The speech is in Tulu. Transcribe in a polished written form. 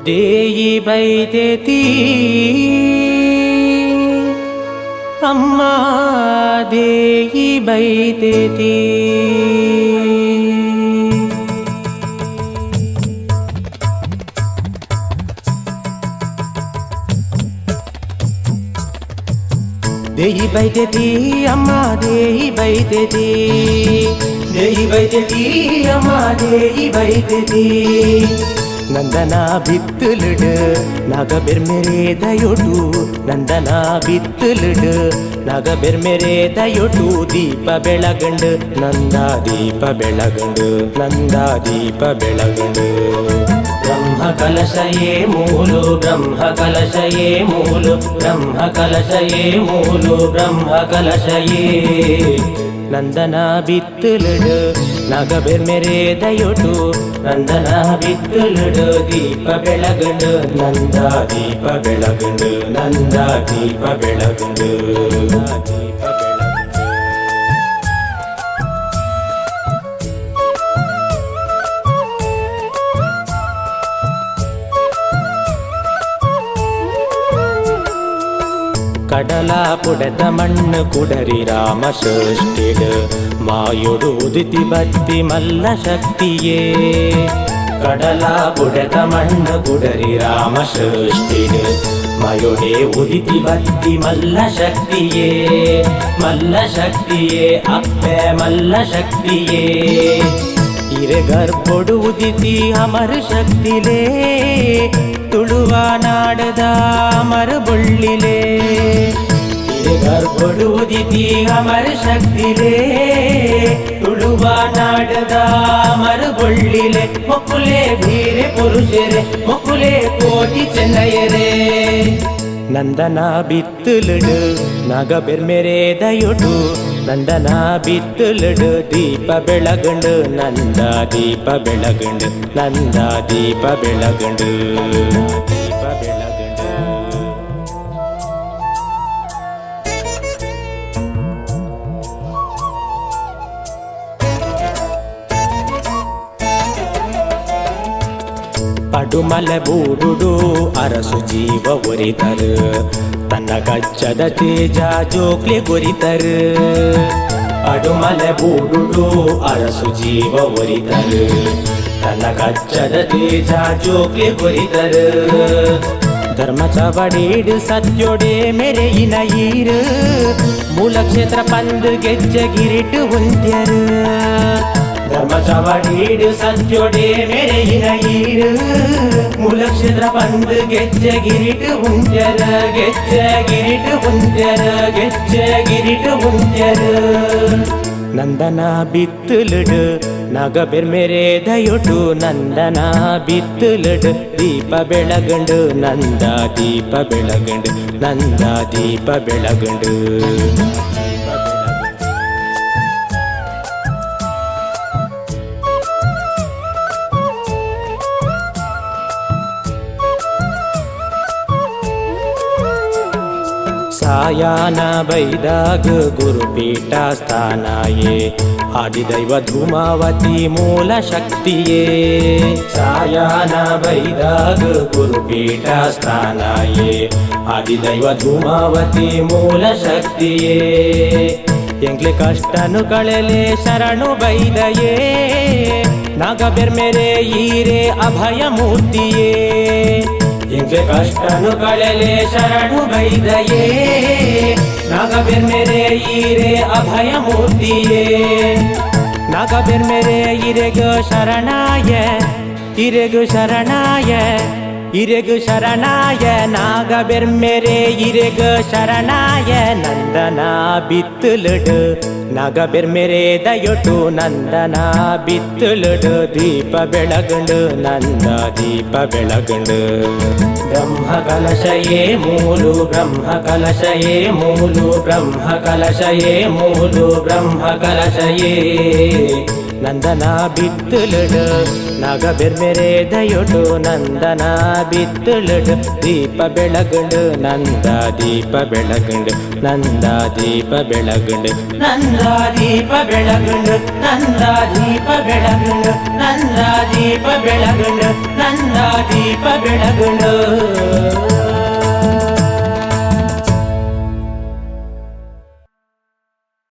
ದೇಯಿ ಬೈದೆತಿ ಅಮ್ಮ ದೇಯಿ ಬೈದೆತಿ. ದೇಯಿ ಬೈದೆತಿ ಅಮ್ಮ ದೇಯಿ ಬೈದೆತಿ, ದೇಯಿ ಬೈದೆತಿ ಅಮ್ಮ ದೇಯಿ ಬೈದೆತಿ. ನಂದನ ಬಿತ್ತುಲಿಡು ನಾಗಬೆರ್ಮೆರೆ ದಯೊಟು, ನಂದನ ಬಿತ್ತುಲಿಡು ನಾಗಬೆರ್ಮೆರೆ ದಯೊಟು. ದೀಪ ಬೆಳಗಂಡು ನಂದ ದೀಪ ಬೆಳಗಂಡು, ನಂದ ದೀಪ ಬೆಳಗಂಡು. ಬ್ರಹ್ಮ ಕಲಶಯೇ ಮೂಲು ಬ್ರಹ್ಮ ಕಲಶಯೇ ಮೂಲು, ಬ್ರಹ್ಮ ಕಲಶಯೇ ಮೂಲು ಬ್ರಹ್ಮ ಕಲಶಯೇ. ನಂದನ ಬಿತ್ತುಲಿಡು ನಾಗಬೆರ್ಮೆರೆ ದಯೊಟು, ನಂದನ ಬಿತ್ತುಲಿಡು ದೀಪ ಬೆಳಗಂಡು, ನಂದ ದೀಪ ಬೆಳಗಂಡು, ನಂದ ದೀಪ ಬೆಳಗಂಡು. ದೀಪ ಬೆಳಗಂಡು. ಕಡಲ ಪುಡದ ಮಣ್ಣು ಕುಡರಿ ರಾಮ ಸೃಷ್ಟಿಡು, ಮಾಯೊಡು ಉದಿತಿ ಬತ್ತಿ ಮಲ್ಲ ಶಕ್ತಿಯೇ. ಕಡಲ ಪುಡದ ಮಣ್ಣು ಕುಡರಿ ರಾಮ ಸೃಷ್ಟಿಡು, ಮಾಯೊಡೆ ಉದಿತಿ ಬತ್ತಿ ಮಲ್ಲ ಶಕ್ತಿಯೇ, ಮಲ್ಲ ಶಕ್ತಿಯೇ ಅಪ್ಪೆ ಮಲ್ಲ ಶಕ್ತಿಯೇ. ಇರೆ ಗರ್ಭೊಡು ಉದಿತಿ ಅಮರ ಶಕ್ತಿಲೇ, ತುಳುವ ನಾಡದ ಅಮರ ಬೊಳ್ಳಿಲೇ. ಇರೆ ಗರ್ಭೊಡು ಉದಿತಿ ಅಮರ ಶಕ್ತಿಲೇ, ತುಳುವ ನಾಡದ ಅಮರ ಬೊಳ್ಳಿಲೆ. ಮೊಕ್ಕುಲೆ ಬೀರೆ ಪುರುಷರೇ, ಮೊಕ್ಕುಲೆ ಕೋಟಿ ಚೆನ್ನಯರೇ. ನಂದನ ಬಿತ್ತುಲಿಡು ನಾಗಬೆರ್ಮೆರೆ ದಯೊಟು, ನಂದನ ಬಿತ್ತುಲಿಡು ದೀಪ ಬೆಳಗಂಡು, ನಂದ ದೀಪ ಬೆಳಗಂಡು, ನಂದ ದೀಪ ಬೆಳಗಂಡು. ದೀಪ ಬೆಳಗಂಡು. ಪಡುಮಲೆ ಬೂಡುಡು ಅರಸು ಜೀವ ಒರಿತರು, ತನ್ನ ಕಚ್ಚದ ತೇಜ ಜೋಕ್ಲೆ ಗೊರಿತರು. ಪಡುಮಲೆ ಬೂಡುಡು ಅರಸು ಜೀವ ಒರಿತರು, ತನ್ನ ಕಚ್ಚದ ತೇಜ ಜೋಕ್ಲೆ ಗೊರಿತರು. ಧರ್ಮ ಚವಡೀಡು ಸತ್ಯೊಡೆ ಮೆರೆಯಿನ ಈರು, ಮೂಲಕ್ಷೇತ್ರ ಪಂದು ಗೆಜ್ಜೆ ಗಿರಿಟು ಉಂತ್ಯರು. ಧರ್ಮ ಚವಡೀಡು ಸತ್ಯೊಡೆ ಮೆರೆಯಿನ ಈರು, ಮೂಲಕ್ಷೇತ್ರ ಪಂದು ಗೆಜ್ಜೆ ಗಿರಿಟು ಉಂತ್ಯರ, ಗೆಜ್ಜೆ ಗಿರಿಟು ಉಂತ್ಯರ, ಗೆಜ್ಜೆ ಗಿರಿಟು ಉಂತ್ಯರ. ನಂದನ ಬಿತ್ತುಲಿಡು ನಾಗಬೆರ್ಮೆರೆ ದಯೊಟು, ನಂದನ ಬಿತ್ತುಲಿಡು ದೀಪ ಬೆಳಗಂಡು, ನಂದ ದೀಪ ಬೆಳಗಂಡು, ನಂದ ದೀಪ ಬೆಳಗಂಡು. ಸಾಯಾನ ಬೈದಾಗ ಗುರುಪೀಠ ಸ್ಥಾನಾಯೇ, ಆದಿದೈವ ಧೂಮಾವತಿ ಮೂಲ ಶಕ್ತಿಯೇ. ಸಾಯಾನ ಬೈದಾಗ ಗುರುಪೀಠ ಸ್ಥಾನಾಯೇ, ಆದಿದೈವ ಧೂಮಾವತಿ ಮೂಲ ಶಕ್ತಿಯೇ. ಎಂಗ್ಲೆ ಕಷ್ಟನು ಕಳೆಲೆ ಶರಣು ಬೈದಯೇ, ನಾಗಬೆರ್ಮೆರೆ ಈರೆ ಅಭಯ ಮೂರ್ತಿಯೇ. ಎಂಗ್ಲೆ ಕಷ್ಟನು ಕಳೆಲೆ ಶರಣು ಬೈದಯೇ, ನಾಗಬೆರ್ಮೆರೆ ಈರೆ ಅಭಯ ಮೂರ್ತಿಯೇ. ನಾಗಬೆರ್ಮೆರೆ ಇರೆಗು ಶರಣಾಯ, ಇರೆಗು ಶರಣಾಯ, ಇರೆಗು ಶರಣಾಯ. ನಾಗಬೆರ್ಮೆರೆ ಇರೆಗು ಶರಣಾಯ. ನಂದನ ಬಿತ್ತುಲಿಡು ನಾಗಬೆರ್ಮೆರೆ ದಯೊಟು, ನಂದನ ಬಿತ್ತುಲಿಡು ದೀಪ ಬೆಳಗಂಡು, ನಂದ ದೀಪ ಬೆಳಗಂಡು. ಬ್ರಹ್ಮ ಕಲಶಯೇ ಮೂಲು ಬ್ರಹ್ಮ ಕಲಶಯೇ ಮೂಲು, ಬ್ರಹ್ಮ ಕಲಶಯೇ ಮೂಲು ಬ್ರಹ್ಮ ಕಲಶಯೇ. ನಂದನ ಬಿತ್ತುಲುಡು ನಾಗ ಬೆರ್ಮೆರೆ ದಯೊಟು ನಂದನ ಬಿತ್ತುಲುಡು ದೀಪ ಬೆಳಗುಂಡು ನಂದ ದೀಪ ಬೆಳಗುಂಡು ನಂದ ದೀಪ ಬೆಳಗುಂಡು ನಂದ ದೀಪ ಬೆಳಗುಂಡು ನಂದ ದೀಪ ಬೆಳಗುಂಡು ನಂದ ದೀಪ ಬೆಳಗುಂಡು ನಂದ ದೀಪ ಬೆಳಗುಂಡು.